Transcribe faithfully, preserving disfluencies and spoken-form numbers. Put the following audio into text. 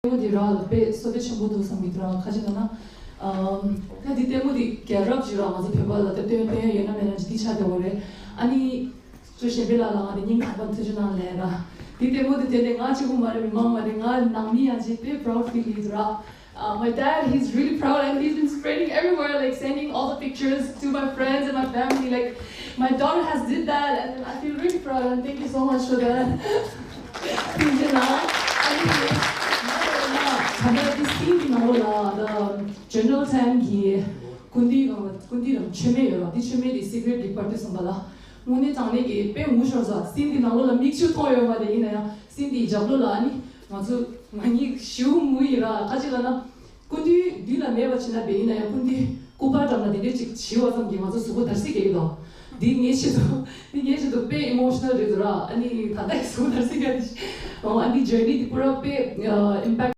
ལྟད་མོ་འདི་ར་ལ་དཔེ་བསོད་བདེ་ཆེན་པོ་འདུག་བསམ་གྱི་འདུག་ར། ཁ་ཅིག་ལ་ན། ཨམ། ད་འདི་ལྟད་མོ་འདི་རྒྱལ་རབས་ཅིག་ར་ང་ཚོ་བོད་པ་ལ་ད་སྟོན་སྟོན་ཡ་ཡོད་ན་མེད་ན་ཅིག་འདི་ཆགས་བསྡད་ཡོད་རེད། ཨ་ནི། ཅོ་གཞན་པའི་ལ་ལ་ང་འདི་སྙིང་ཐག་པ་ཐུགས་རྗེ་གནང་ལས་ར། འདི་ལྟད་མོ་འདི་དེ་ནས་ང་གཅིག་པུ་མ་རེད། མི་མང་མ་རེད། ང་ནང་མི་ཡང་ཅིག་དཔེ་proud feel ཡོད་ར། Uh, my dad, he's really proud and he's been spreading everywhere, like sending all the pictures to my friends and my family. Like, my daughter has did that, and I feel really proud, and thank you so much for that. ཐུགས་རྗེ་གནང་། ཨ་ནི། ད་ལྟ་འདི་སིན་གྱི་ནང་ལོགས་ལ་ད་General Tan གི་སྐུ་མདུན་གང་ལ་སྐུ་མདུན་རང་མཆོད་མེ་ཡོད་ར། འདི་མཆོད་མེ་འདི་secret གི་པར་དུ་སོང་པ་ལ། དངོས་གནས་དྲང་གནས་ཀྱི་དཔེ་ངུ་ཤོར་ས། སིན་གྱི་ནང་ལོགས་ལ་མིག་ཆུ་མཐོང་ཡོད་མ་རེད། ཡིན་ན་ཡང་སིན་གྱི་རྒྱབ་ལོགས་ལ་ཨ་ནི། ང་ཚོ་ང་གཉིས་ཞེ་པོ་ངུ་ཡི་ར། ཁ་ཅིག་ལ་ན། སྐུ་མདུན་མདུན་ལ་མེད་པ་བྱས་ན་བས་ཡིན་ན་ཡང་སྐུ་མདུན་སྐུ་པར་འགྲམ་ལ་དེ་འདྲས་ཅིག་བྱིས་པ་ཙམ་གྱིས་ང་ཚོ་གཟུགས་པོ་འདར་སིག་གི་ཡོད་དོ། འདི་ངའི་ཆེད་དུ་འདི་ངའི་ཆེད་དུ་དཔེ་emotional རེད་འདུག་ར། ཨ་ནི་ད་ལྟ་གཟུགས་པོ་འདར་སིག་གི་ཨ་ནི་journey འདི་པུ་ར་དཔེ་impact